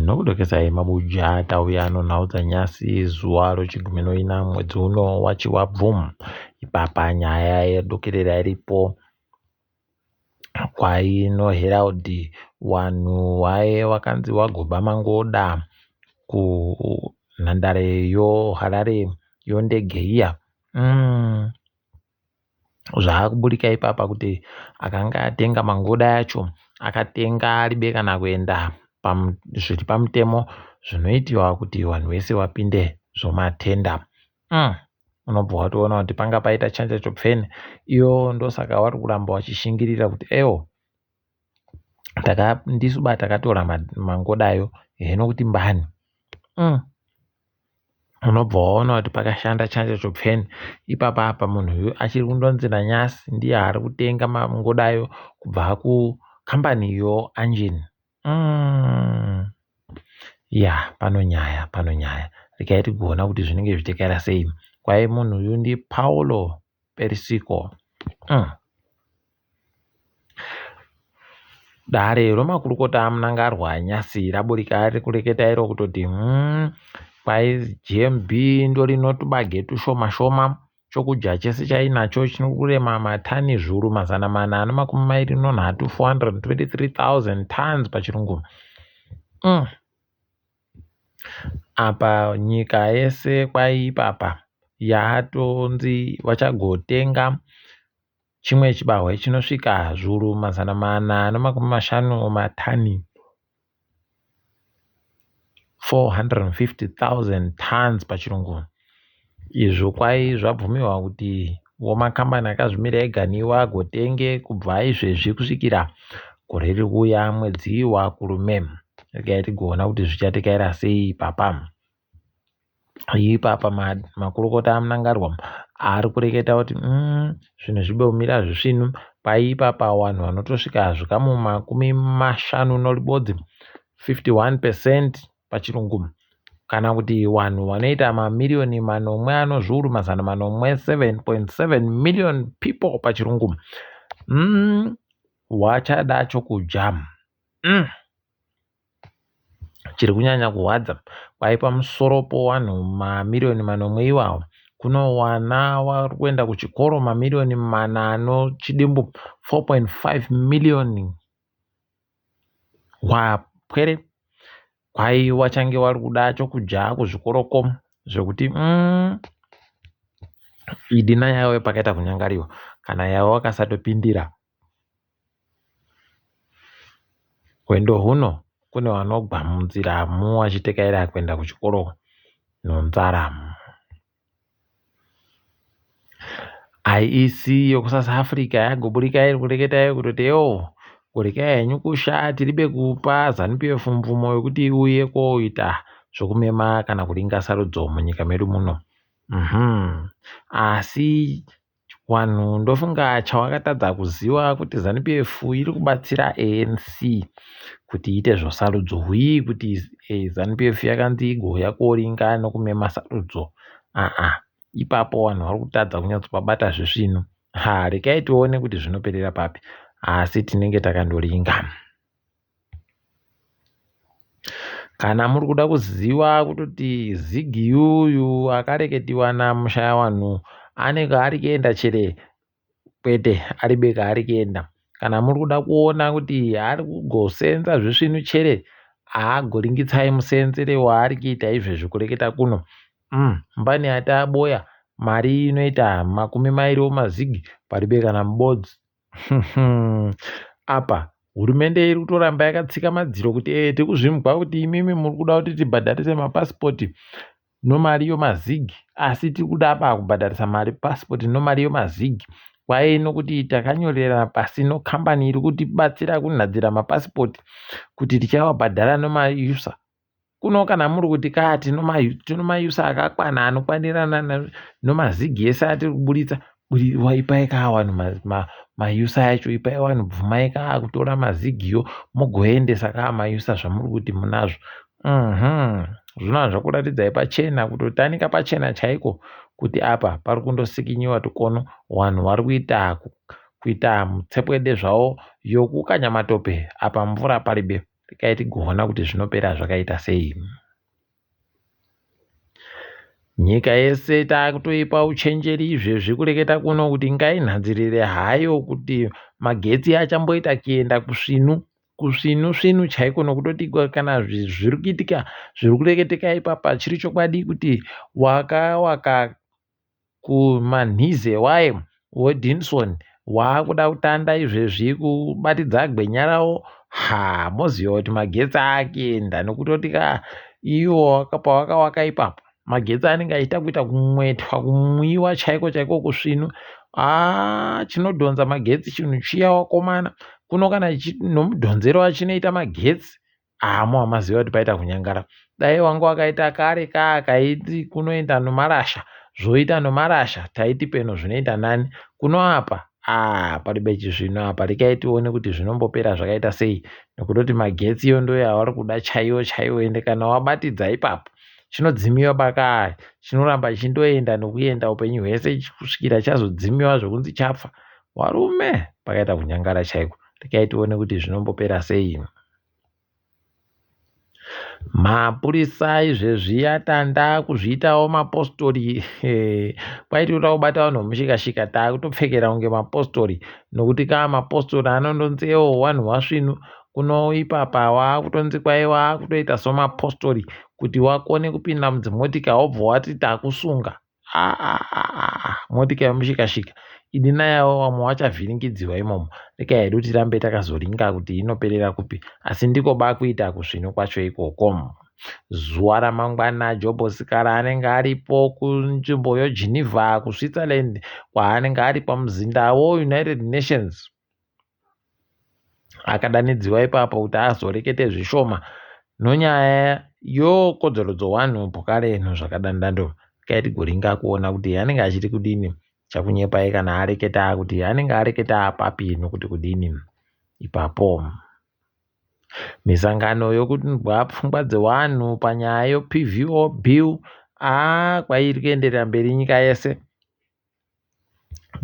Tinokudokesai mabuja tauya nonhau dzanyasi zuva rochigumi noina mwedzi uno waChivabvu. Ipapa nyaya yedokerera iripo kwai noHerald wanhu waye wakanzi wagoba mangoda kunhandare yoHarare yondege iya. Zvaakuburika ipapa kuti akanga atenga mangoda acho akatenga aribe kana kuenda zviri pamutemo zvinoitiwa kuti vanhu vese vapinde zvomatenda. Unobva watoona kuti panga paita chanja chopfeni iyo ndosaka vari kuramba vachishingirira kuti ewo ndisu ba takatora mangodayo heno kuti mbani. Unobva waona kuti pakashanda chanja chopfeni ipapa apa munhu uyu achiri kundonzi nanyasi ndiye ari kutenga mangodayo kubva kukambani yoAnjin. Ya pano nyaya pano nyaya regai tigoona kuti zvinenge zvichitekaira sei. Kwai munhu uyu ndiPaolo Perisiko. Dare romakurukota aMnangarwa nyasi raburika rikureketa iro kutoti kwai GMB ndorino tubage tushoma shoma chokudya chese chainacho chinokurema matani zviuru 423, 423,000 tons pachirungu. Apa nyika yese kwai ipapa yatonzi vachagotenga chimwe chibahwe chinosvika zviuru 450 matani 450,000 tons pachirungu. Izvo kwai zvabvumiwa kuti vomakambani akazvimira ega niwo agotenge kubva izvezvi kusvikira gore riri kuuya mwedzi waKurume. Regai tigoona kuti zvichatekaira sei ipapa. Ipapa makurukota aMnangagwa ari kureketa kuti zvinhu zvibe kumira zvisvinu. Kwai ipapa vanhu vanotosvika zvikamu 51, 51 percent pachirungu kana kuti vanhu vanoita mamiriyoni manomwe ano zviuru mazana manomwe 7.7 million people pachirungu wachada chokudya. Chiri kunyanya kurwadza kwai pamusoro powanhu mamiriyoni manomwe iwawo kuno wana wari kuenda kuchikoro mamiriyoni mana anochidimbu 4.5 miriyoni wapwere kwai wachange wari kuda chokudya kuzvikoroko zvekuti idi nayawe pakaita kunyangariwa kana yawe wakasatopindira. Hwendo huno kune vanogwa munziramo vachitekaira kuenda kuchikoro nonzara. IEC yokuSouth Africa yagoburika iri kureketa iyo kutoti yoo kurekai henyu kusha tiribe kupa ZANU-PF mvumo yokuti iuye koita zvokumema kana kuringa sarudzo munyika medu muno. Asi Wanhu ndofunga chawakatadza kuziwa kuti Zanu PF iri kubatsira ANC kuti iite zvosarudzo huyi kuti Zanu PF yakanzi igouya koringa nokumema sarudzo aa ipapo vanhu vari kutadza kunyatsopabata zvisvinu ha regai tione kuti zvinoperera papi asi tinenge takandoringa. Kana muri kuda kuziva kutoti Zig yuyu akareketiwa naMushayawanhu ane kaari kuenda chere kwete aribe kaari kuenda. Kana muri kuda kuona kuti ari kugosenza zvisvinu chere haagoringitsai musenzere waari kuita izvezvi kureketa kuno. Mbani ati aboya mari inoita 20 omazigi paribe kana mubodzi. Apa hurumende iri kutoramba yakatsika madziro kuti ee tikuzvimbwa kuti imimi muri kuda kuti tibhadharise mapasipoti nomari yomazigi asi tiri kuda apa kubhadharisa mari pasipoti nomari yomazigi kwai nokuti takanyorerana pasi nokambani iri kutibatsira kunhadzira mapasipoti kuti tichavabhadhara nomayusa Kuno kana muri kuti kaa tinomayusa akakwana anokwanirana nomazigi ese atiri kuburitsa ipai kaa vanhu mayusa acho ipai vanhu bvumai kaa kutora mazigiyo mugoendesa kaa mayusa zvamuri kuti munazvo Zvinova zvakuratidzai pachena kutotanika pachena chaiko kuti apa pari kundosikinyiwa tukono vanhu vari kuita kuita mutsepwede zvavo yokukanya matope apa mvura paribe. Regai tigoona kuti zvinopera zvakaita sei. Nyika yese takutoipa uchenjeri izvezvi kureketa kuno kuti ngainhadzirire hayo kuti magetsi achamboita kuenda kusvinu kusvinu svinu chaiko nokutoti kana zviri kuitika zviri kureketeka ipapa chiri chokwadi kuti waka waka kumanhize waye weDinson waakuda kutanda izvezvi kubatidza gwenya rawo ha moziva kuti magetsi akuenda nokutoti ka iwo pawakawaka ipapo magetsi anenge achiita kuita kumwetwa kumwiwa chaiko chaiko kusvinu haa chinodhonza magetsi chinhu chiya wakomana kuno kana nomudhonzero achinoita magetsi Haa muhamaziva kuti paita kunyangara. Dai wanga wakaita kare kaa kaiti kunoenda nomarasha zvoita nomarasha taiti peno zvinoita nani. Kuno apa aa paribe chizvino apa rekai tione kuti zvinombopera zvakaita sei nokutoti magetsi iyo ndoyavari kuda chaiwo chaiwo ende kana wabatidza ipapo chinodzimiwa bakaa chinoramba chindoenda nokuenda upenyu hwese kusvikira chazodzimiwa zvokunzi chafa. Warume pakaita kunyangara chaiko rekai tione kuti zvinombopera sei. Mapurisa izvezvi atanda kuzviitawo mapostori kwai tinoda kubata vanhu vemushikashika takutopfekera kunge mapostori nokuti kaa mapostori anondonzi ewo wanhu wasvinu kuno ipapa wakutonzi kwai wakutoita somapostori kuti wakone kupinda mudzimotika wobva wati takusunga aa motika yemushikashika idi nayawo vamwe vachavhiringidziwa imomo regai hedu tirambe takazoringa kuti inoperera kupi asi ndiko bakuita kusvinu kwacho ikoko zuva ramangwana Jobho Sikala anenge aripo kunzvimbo yoGeneva kuSwitzerland kwaanenge ari pamuzinda woUnited Nations akadanidziwa ipapo kuti azorekete zvishoma nonyaya yokodzero dzowanhu pokareno zvakadandando kaiti goringa kuona kuti anenge achiti kudini chakunyepai kana areketa kuti anenge areketa papi nokuti kudini ipapo. Misangano yokunzwa pfungwa dzewanhu panyaya yoPVO bill aa kwairi kuenderera mberi nyika yese.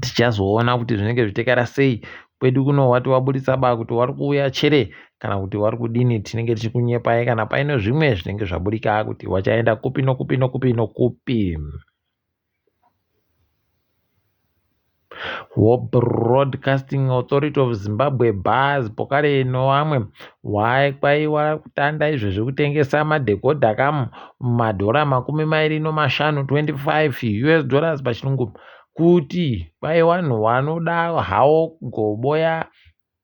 Tichazoona kuti zvinenge zvichitekara sei kwedu kuno wati waburitsa ba kuti wari kuuya chere kana kuti wari kudini tinenge tichikunyepai kana paine zvimwe zvinenge zvaburika kuti wachaenda kupi nokupi nokupi nokupi. WoBroadcasting Authority of Zimbabwe Baz Pokale nevamwe kwaiwa kutanda izvo zvekutengesa madhekodha kamu madhora 25 25 us dollars pachirungu kuti kwai vanhu vanoda hawo goboya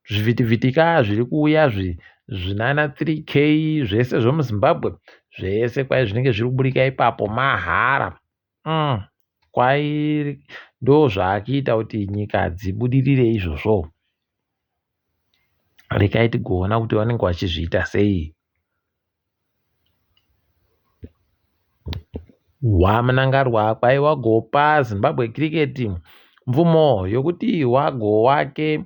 zvivhitivhiti ka zviri kuuya zvi zvinana 3k zvese zvemuzimbabwe zvese kwai zvinenge zviri kuburika ipapo mahara Umm kwai ndozvaakuita kuti nyika dzibudirire izvozvo. Rekai tigoona kuti vanenge vachizviita sei. WaMnangarwa kwai wagopa Zimbabwe Cricket mvumo yokuti wagowake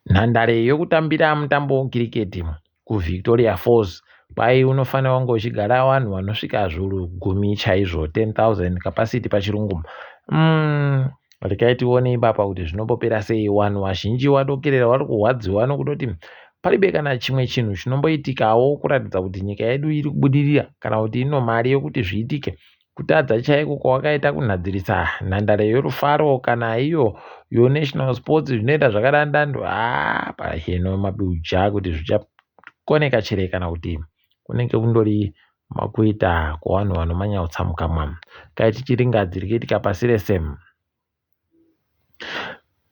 Nhandare yokutambira mutambo wekiriketi kuVictoria Falls. Kwai unofanira kunge uchigara vanhu vanosvika zviuru gumi chaizvo 10,000 capacity pachirungu. Umm regai tione ipapa kuti zvinombopera sei. Vanhu vazhinji vadokerera vari kurwadziwa nokutoti paribe kana chimwe chinhu chinomboitikawo kuratidza kuti nyika yedu iri kubudirira kana kuti ino mari yokuti zviitike. Kutadza chaiko kwawakaita kunhadzirisa nhandare yorufaro kana iyo yoNational Sports zvinoita zvakadandando haa paheno mabuja kuti zvichakoneka chere kana kuti kunenge kundori makuita kwevanhu vanomanya utsamukamwa. Kai tichiringa dziri kuitika pasi rese.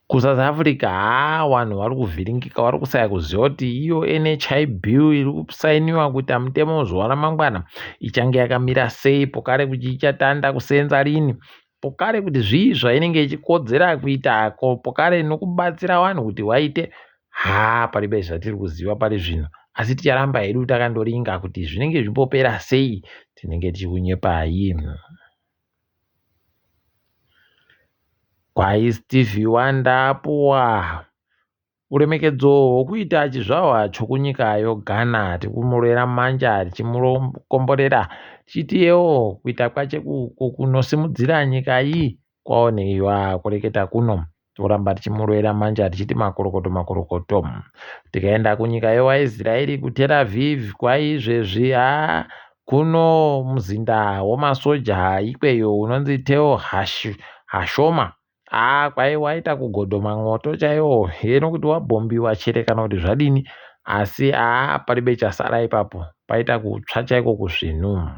KuSouth Africa haa vanhu vari kuvhiringika vari kusaya kuziva kuti iyo NHI bill iri kusainiwa kuita mutemo zuva ramangwana ichange yakamira sei pokare kuti ichatanda kusenza rini pokare kuti zvii zvainenge ichikodzera kuita ko pokare nokubatsira vanhu kuti vaite haa paribe zvatiri kuziva pari zvino asi ticharamba hedu takandoringa kuti zvinenge zvimbopera sei tinenge tichikunyepai. Kwai Stevie Wonder apuwa uremekedzo hwokuita chizvarwa chokunyika yoGhana. Tikumurovera manja tichimukomborera tichiti iyewo kuita kwache uku kunosimudzira nyika iyi kwaoneiwa kureketa kuno. Toramba tichimurovera manja tichiti makorokoto makorokoto. Tikaenda kunyika yewaIsraeri kuTel Aviv kwaizvezvi haa kuno muzinda wemasoja ikweyo unonzi Tel Hashoma. Haa kwai waita kugodhoma mwoto chaiwo heno kuti wabhombiwa chere kana kuti zvadini asi haa paribe chasara ipapo paita kutsva chaiko kusvinu.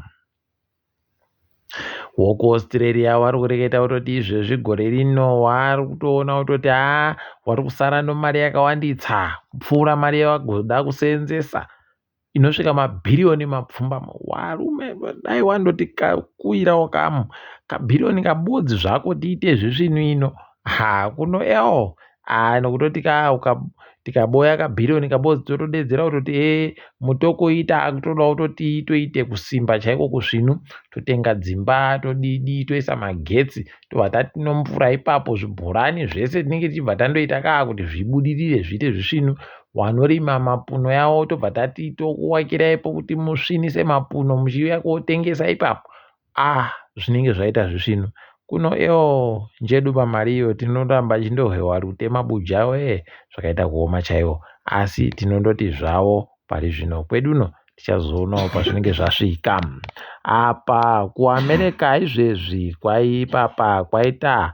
WokuAustralia wari kureketa kutoti izvezvi gore rino wari kutoona kutoti haa wari kusara nomari yakawanditsa kupfuura mari yavagoda kuseenzesa inosvika mabhiriyoni mapfumbamwe. Warume dai wandoti kakuirawo kamu kabhiriyoni kabodzi zvako tiite zvisvinu ino ha kuno eo haa nokutoti tikaboya kabhiriyoni kabodzi totodedzera kutoti e mutoko ita akutoda kutoti toite kusimba chaiko kusvinu totenga dzimba todidi toisa magetsi tobva tati nomvura ipapo zvibhorani zvese tinenge tichibva tandoita kaa kuti zvibudirire zviite zvisvinu wanorima mapuno yawo tobva tati tokuwakirai pokuti musvinise mapuno muchiuya kotengesa ipapo ah zvinenge zvaita zvisvinu kuno eo njedu pamari iyo tinoramba chindohwewa rute mabuja wee zvakaita kuoma chaiwo asi tinondoti zvavo pari zvino kweduno tichazoonawo pazvinenge zvasvika apa kuAmerica izvezvi kwaipapa kwaita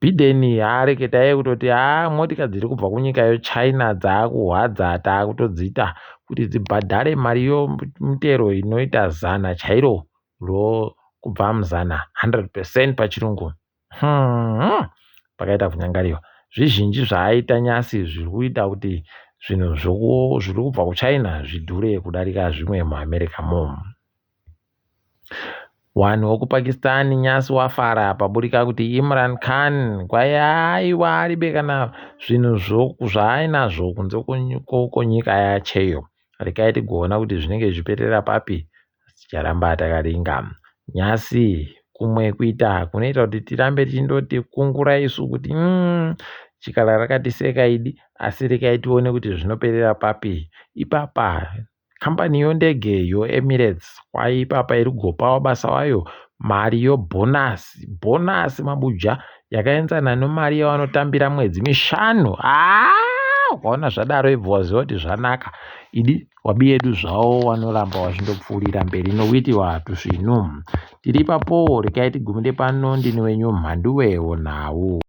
Biden haareketa iye kutoti haa motika dziri kubva kunyika yeChina dzaakuhwadza taakutodziita kuti dzibhadhare mari yomutero inoita zana chairo kubva muzana 100 percent pachirungu. Pakaita kunyangariwa. Zvizhinji zvaaita nyasi zviri kuita kuti zvinhu zviri kubva kuChina zvidhure kudarika zvimwe muAmerica momu. Wanhu wekuPakistan nyasi wafara paburika kuti Imran Khan kwai aiwa aribe kana zvinhu zvaainazvo kunze kwenyika yacheyo. Rekai tigoona kuti zvinenge zvichiperera papi ticharamba takaringa. Nyasi kumwe kuita kunoita kuti tirambe tichindoti kungura isu kuti chikara rakatiseka idi asi rekai tione kuti zvinoperera papi. Ipapa Kambani yondege yoEmirates kwai ipapa iri kugopa wabasa wayo mari yobhonasi bhonasi mabuja yakaenzana nomari yavanotambira mwedzi mishanu haa ukaona zvadaro ibva waziva kuti zvanaka idi wabi yedu zvavo wanoramba wachindopfuurira mberi nokuitiwa tusvinu tiri ipapo rekai tigumire pano ndini wenyu mhanduwe wonhau.